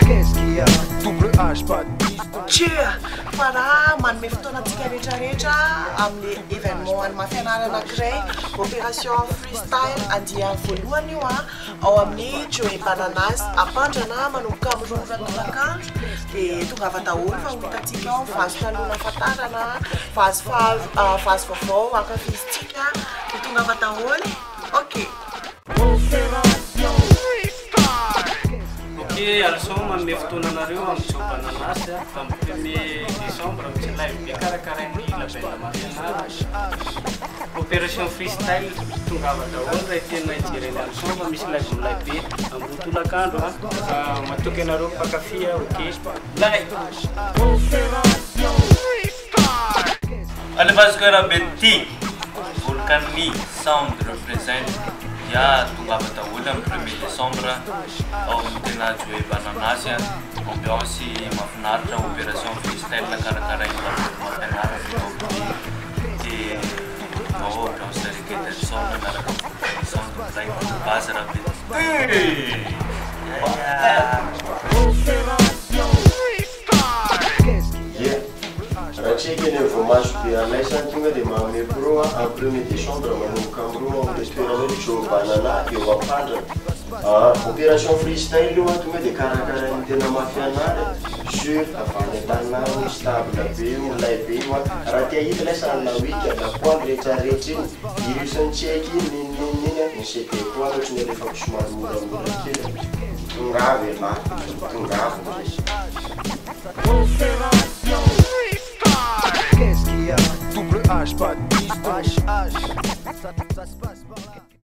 Qu'est-ce qu'il y a? Double H, pas de Tsia! Fa raha manome fotoana antsika rehetrarehetra amin'ny événement an'ny Mafianara anankiray, opération freestyle andiany voalohany io an, ao amin'ny Joe Bananas Ampandrana manomboka amin'ny 2 ora tolakandro dia tongava daholo fa ho hitantsika ao vazo taloha nahafantarana, vazo faha vazo vaovao ankafizintsika dia tongava daholo. Ok. Ok Alson manome fotoana anareo amin'ny Joe Bananas amin'ny premier décembre misy live be karakarain'ny label Mafianara opération freestyle tongava daholo raha tena hijery an'i Alson fa misy live milay be amin'ny 2 tolakandro a matoky anareo mpankafy a ok lay. Alefaso Rabe ty Volcani Sound represent ya tongava daholo amin'ny premier décembre ao amin'ny tena Joe Bananas ambiance mahafinaritra opération freestyle karakarain'ny label Mafianara be dia ao ambiance reggae dancehall miaraka amin'ny Volcani Sound milay base Rabe ty. Ia, raha tsy haiko eny voamaso be anay tonga dia manome pro a amin'ny premier décembre manomboka amin'ny 2 amin'ny toerana hoe Joe Banana eo Ampandrana. Opération freestyle io a tonga dia karakarain'ny tena Mafianara sur avy any an-tanàna stable be io milay be io a raha te hahita ilay salle week lapoaly rehetrarehetra iny virus ny tsy haiko iny ninonino iny ny CD koa ohatry ny alefako somary moramora kely tongava ialahy tongava. Qu'est-ce qu'il y a? Double H, pas de H, H. Ça se passe par là.